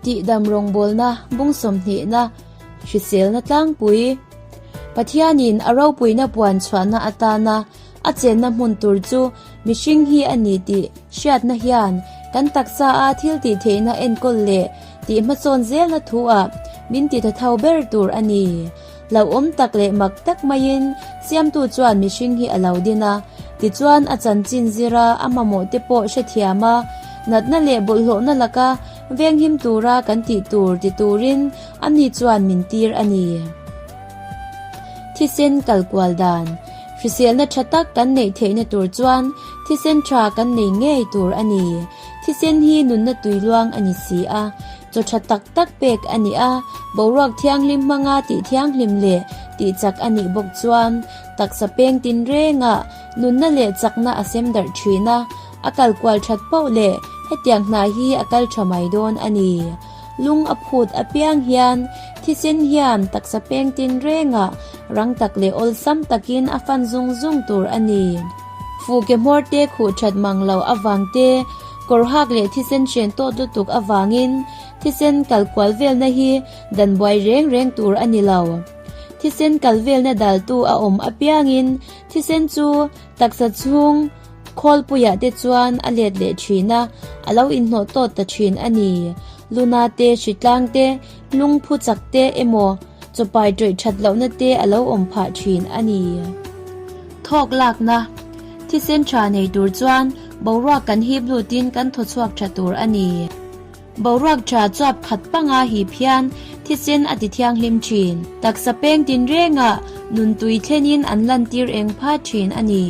Tihdam rawngbawlna bung sawmhnihna hriselna tlangpui Pathianin a ropuina puan chhuahna atana a chenna hmun tur chu mihring hi a ni tih hriatna hian kan taksa a thil tih theihna enkawl leh tih hmasawn zelna thu ah min ti tha tho ber tur a ni. Hlauhawm tak leh mak tak maiin Siamtu chuan mihring hi a lo din a, tichuan a chanchin zira a mamawh te pawh hrethiam a, natna leh bawlhhlawhna laka venghim tura kan tih tur ti turin ani chuan min tir a ni. Thisen kal kual dan, Hriselna tha tak kan neih theihna tur chuan thisen tha kan nei ngei tur a ni. Thisen hi nunna tuiluang a ni si a, Chaw tha tak tak pek a ni a, boruak thianghlim hmanga tih thianghlim leh tih chak a nih bawk chuan taksa peng tinrengah nunna leh chakna a sem darh thin a, a kal kual that poh leh hetiang hna hi a kal tha mai dawn a ni. Lung a phut apiang hian thisen hian taksa peng tinrengah rang tak leh awlsam takin a fan zung zung tur a ni. Fuke hmawr te khuh that mang lo avang te, Kawr hak leh thisen hren tawt lutuk avangin thisen kal kual velna hi dan buai reng reng tur a ni lo. Thisen kal velna daltu a awm apiangin thisen chu taksa chhung khawlpuiah te chuan a let leh thin a, a lo inhnawh tawt ta thin a ni. Luna te, hritlang te, lungphu chak te emaw chawpai tawih that lohna te a lo awm phah thin a ni. Thawk lakna. Thisen tha nei tur chuan boruak kan hip lutin kan thaw chhuak tha tur a ni. Boruak tha chuap khat panga hip hian thisen a ti thianghlim thin. Taksa peng tinrengah nun tui thlenin an lantir eng pha thin a ni.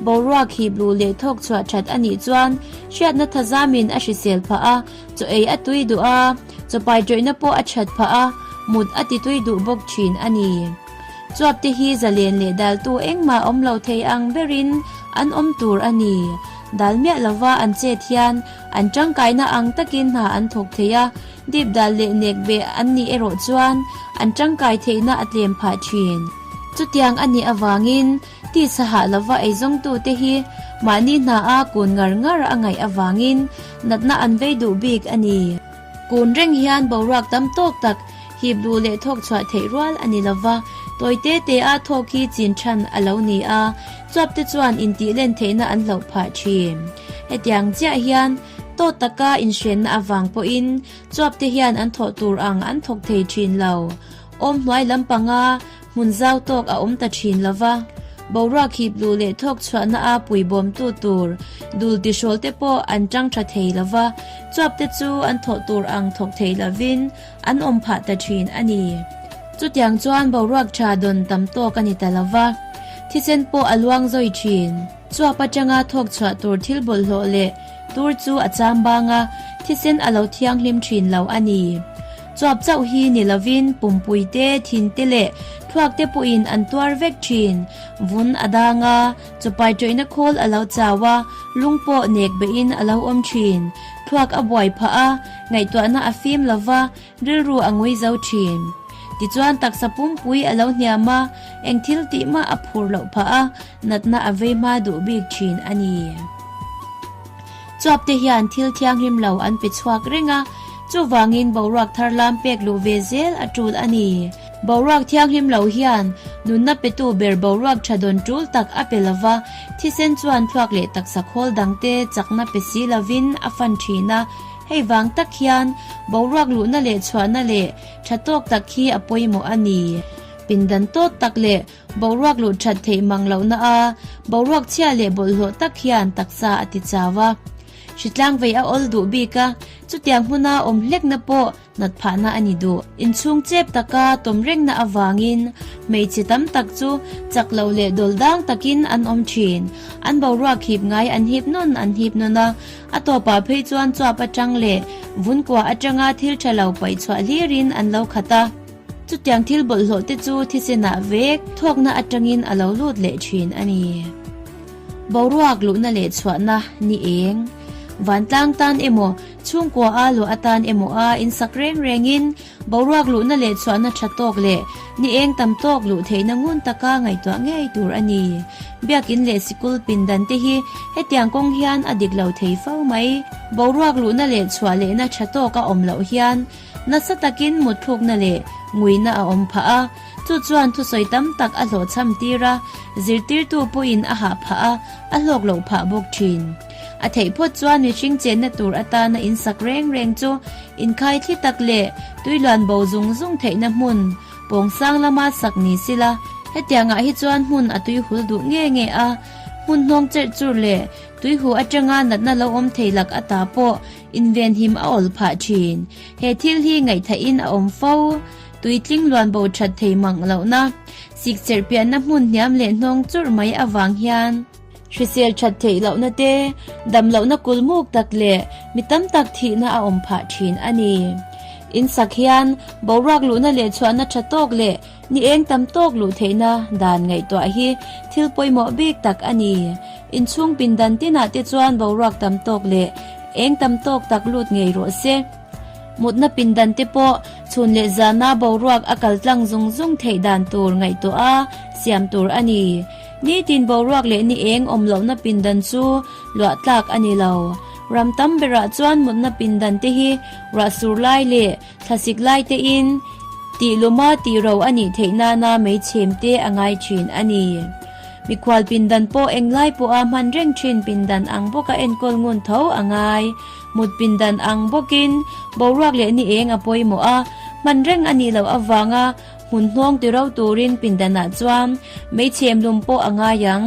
Boruak hip luh leh thawk chhuah that a nih chuan hriatna thazamin a hrisel phah a, chaw ei a tui duh a, chaw pai tawihna pawh a that phah a, mut a ti tui duh bawk thin a ni. Chuap te hi zalen leh daltu engmah awm lo thei ang berin an awm tur a ni. Dal miah lova an chet hian an tangkaina ang takin hna an thawk thei a, dip dal leh nek beh an nih erawh chuan an tangkai theihna a tlem phah thin. Chutiang a nih avangin tisa hah lova eizawngtute hi mahni hna a kun ngar ngar a ngaih avangin natna an vei duh bik a ni. Kun reng hian boruak tam tawk tak hip duh leh thawk chhuah theih rual a ni lova, tawi te te a thawk hi chin than a lo ni a, chuap te chuan intih len theihna an hlauh phah thin. Hetiang chiah hian tawt taka inhrenna avang pawhin chuap te hian an thawh tur ang an thawk thei thin lo. Awm hnuai lampanga Hmun zau tawk a awm ta thin lo va, boruak hip luh leh thawk chhuahna a puibawmtu tur dul tihrawl te pawh an tang tha thei lo va, chuap te chu an thawh tur ang thawk thei lovin an awm phah ta thin a ni. Chutiang chuan boruak tha dawn tam tawk a ni ta lo va, thisen pawh a luang zawi thin. Chuap atanga thawk chhuah tur thil bawlhhlawh leh tur chu a cham bang a, thisen a lo thianghlim thin lo a ni. Chuap chauh hi ni lovin pumpui te, thin te leh thluak te pawhin an tuar vek thin. Vun a dang a, chawpai tawihna khawl a lo chau a, lung pawh nek beihin a lo awm thin. Thluak a buai phah a, ngaihtuahna a fim lova, rilru a ngui zo thin. Tichuan taksa pumpui a lo hniam a, eng thil tih mah a phur loh phah a, natna a vei hma duh bik thin a ni. Chuap te hian thil thianghlim lo an pe chhuak reng a, chuvangin boruak thar lam pek luh ve zel a tul a ni. Boruak thianghlim lo hian nunna petu ber boruak tha dawn tul tak a pe lova, thisen chuan thluak leh taksa khawl dangte chakna pe si lovin a fan thin a, hei vang tak hian boruak luhna leh chhuahna leh tha tawk tak hi a pawimawh a ni. Pindan tawt tak leh Boruak luh that theih mang lohna a, boruak chhia leh bawlhhlawh tak hian taksa a ti chau a. Hritlang vei a awl duh bik a, chutiang hmuna awm hlekna pawh nat phahna a ni duh. Inchhung chep taka tawm rengna avangin hmeichhe tam tak chu chak lo leh dawl dang takin an awm thin. An boruak hip ngai an hip nawn an hip nawn a, a tawpah phei chuan chuap atang leh vun kua atanga thil tha lo paih chhuah hlirin an lo khat a. Chutiang thil bawlhhlawh te chu thisenah vek thawkna atangin a lo lut leh thin a ni. Boruak luhna leh chhuahna ni eng. Vantlang tan emaw, Chhungkua a luah atan emaw a insak reng rengin boruak luhna leh chhuahna tha tawk leh ni eng tam tawk luh theihna ngun taka ngaihtuah ngei tur a ni. Biakin leh sikul pindan te hi hetiang kawng hian a dik lo thei fo mai. Boruak luhna leh chhuah lehna tha tawk a awm loh hian nasa takin mutthlukna leh nguina a awm phah a, chu chuan thusawi tam tak a hlawhchham tir a, zirtirtu pawhin a hah phah a, a hlawk loh phah bawk thin. A theih phawt chuan mihring chenna tur atana insak reng reng chu inkhai thli tak leh tuiluan bo zung zung theihna hmun pawngsang lama sak ni sila, hetiangah hi chuan hmun a tuihul duh nge nge a, hmun hnawng cherh chur leh tuihu atanga natna lo awm thei lak ata pawh invenhim a awl phah thin. He thil hi ngaihthahin a awm fo. Tuitling luan bo that thei mang lohna, sikcherh pianna hmun hniam leh hnawng churh mai avang hian, Hrisel that theih lohna te, dam lohna kulmuk tak leh mi tam tak thihna a awm phah thin a ni. In sak hian boruak luhna leh chhuahna tha tawk leh ni eng tam tawk luh theihna dan ngaihtuah hi thil pawimawh bik tak a ni. Inchhung pindan tinah te chuan boruak tam tawk leh eng tam tawk tak lut ngei rawh se. Mutna pindan te pawh chhun leh zana boruak a kal tlang zung zung theih dan tur ngaihtuah a siam tur a ni. Nitin boruak leh ni eng awm lohna pindan chu luah tlak a ni lo. Ram tam berah chuan mutna pindan te hi ruah sur lai leh thlasik lai te in tih luma tih ro a nih theih nana meichhem te a ngai thin a ni. Mikhual pindan pawh englai pawha hman reng thin pindan ang bawka enkawl ngun tho a ngai. Mut pindan ang bawkin boruak leh ni eng a pawimawh a, hman reng a nih loh avanga Hmun hnawng ti ro turin pindanah chuan meichhem lum pawh a ngai ang.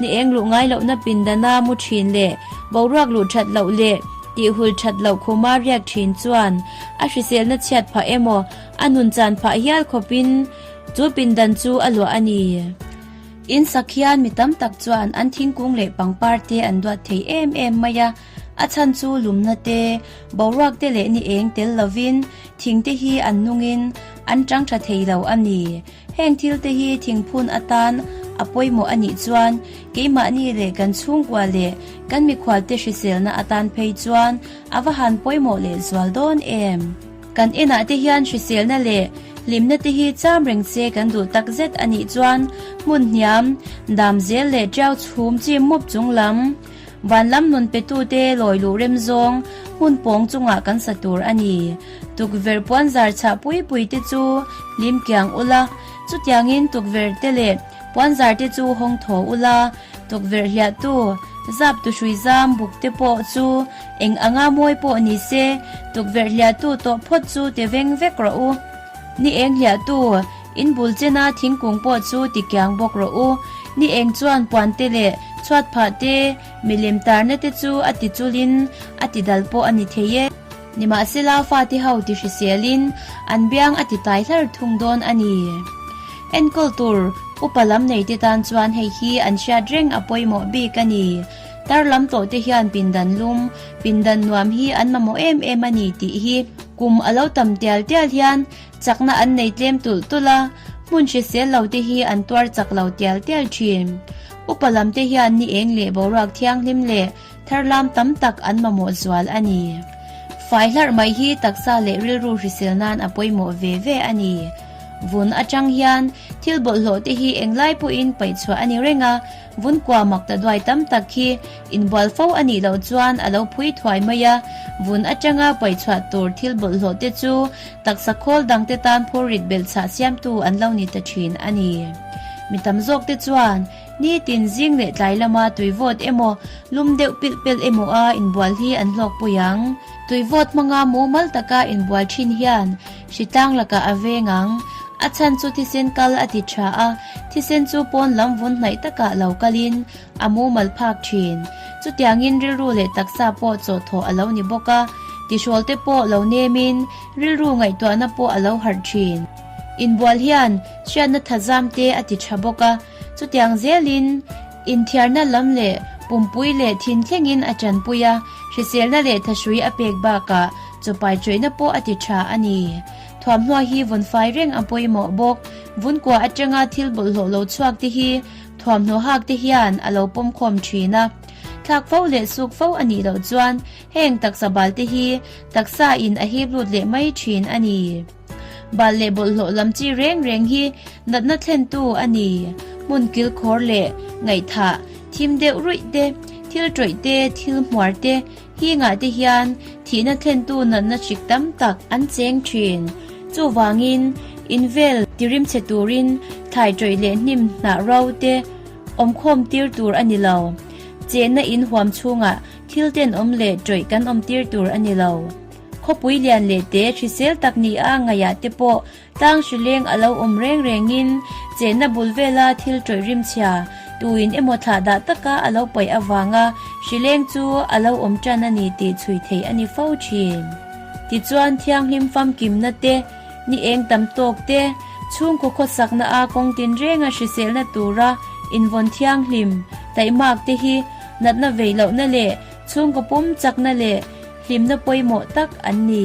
Ni eng luh ngai lohna pindana mu thin leh boruak luh that loh leh tihhul that loh khuma riak thin chuan a hriselna chhiat phah emaw a nun chan phah hial khawpin chu pindan chu a luah a ni. In sak hian mi tam tak chuan an thingkung leh pangpar te an duat thei em em mai a, a chhan chu lumna te, boruak te leh ni eng tel lovin thing te hi an nungin An tang tha thei lo a ni. Heng thil te hi thingphun atan a pawimawh a nih chuan keimahni leh kan chhungkua leh kan mikhualte hriselna atan phei chuan a va han pawimawh leh zual dawn em. Kan inah te hian hriselna leh hlimna te hi cham reng se kan duh tak zet a nih chuan hmun hniam, dam zel leh tiau chhum chim mup chung lam, Van lam nun petute lawi luh rem zawng hmun pawng chungah kan sa tur a ni. Tukverh puanzar chhah pui pui te chu hlim kiang ula, chutiangin tukverh te leh puanzar te chu hawng thaw ula, tukverh hliahtu, zap tu hrui zam buk te pawh chu eng anga mawi pawh ni se, tukverh hliahtu tawh phawt chu ti veng vek rawh u. Ni eng hliahtu, In bul chena thingkung pawh chu ti kiang bawk rawh u. Ni eng chuan puan te leh chhuat phah te, milem tarna te chu a ti chulin a ti dal pawh a ni thei e. Nimahsela fate ho ti hriselin an biang a ti tai hlar thung dawn a ni. Enkawl tur upa lam nei te tan chuan hei hi an hriat reng a pawimawh bik a ni. Tar lam tawh te hian pindan lum, pindan nuam hi an mamawh em em a ni tih hi kum a lo tam tial tial hian Chakna an nei tlem tulh tulh a, hmun hrisel lo te hi an tuar chak lo tial tial thin. Upa lam te hian ni eng leh boruak thianghlim leh tharlam tam tak an mamawh zual a ni. Fai hlarh mai hi taksa leh rilru hrisel nan a pawimawh ve ve a ni. Vun atang hian thil bawlhhlawh te hi englai pawhin paihchhuah a ni reng a, Vun kua mak ta duai tam tak khi inbual fo a nih loh chuan a lo phui thuai mai a, vun atanga paihchhuah tur thil bawlhhlawh te chu taksa khawl dang te tan phurrit belhchhah siamtu an lo ni ta thin a ni. Mi tam zawk te chuan nitin zing leh tlai lama tui vawt emaw lum deuh pilh pelh emaw a inbual hi an hlawkpui ang. Tui vawt hmanga mumal taka inbual thin hian Hritlang lakah a veng ang. A chhan chu thisen kal a ti tha a, thisen chu pawn lam vun hnaih takah lo kalin a mumal phak thin. Chutiangin rilru leh taksa pawh chawhthawh a lo ni bawk a, tihrawl te pawh lo nemin rilru ngaihtuahna pawh a lo harh thin. Inbual hian hriatna thazam te a ti tha bawk a, chutiang zelin inthiarna lam leh pumpui leh thin thlengin a tanpui a, hriselna leh thahrui a pek bakah Chawpai chawihnna pawh a ti tha a ni. Thuamhnuai hi vun fai reng a pawimawh bawk. Vun kua atanga thil bawlhhlawh lo chhuak te hi thuamhnaw hak te hian a lo pawm khawm thin a. Thlak fo leh suk fo a nih loh chuan heng taksa bal te hi taksa in a hip lut leh mai thin a ni. Bal leh bawlhhlawh lam chi reng reng hi natna thlentu a ni. Hmun kilkhawr leh ngaihthah, thim deuh ruih te, thil tawih te, thil hmuar te, hingah te hian thihna thlentu natna hrik tam tak an cheng thin. Chuvangin, invel tirimchhe turin thlai tawih leh hnim hnah ro te awmkhawm tir tur a ni lo. Chenna in huam chhungah thil tenawm leh tawih kan awm tir tur a ni lo. Khawpui lian leh te hrisel tak ni a ngaihah te pawh tlang hrileng a lo awm reng rengin chenna bul vela thil tawih rimchhia tuin emaw thlah dah taka a lo paih avanga hrileng chu a lo awm tan a ni tih chhui theih a ni fo thin. Tichuan thianghlim famkimna te, ni eng tam tawk te, chhungkaw khawsakna a kawng tinrenga hriselna tura invawn thianghlim taihmak te hi natna vei lohna leh chhungkaw pum chakna leh hlimna pawimawh tak an ni.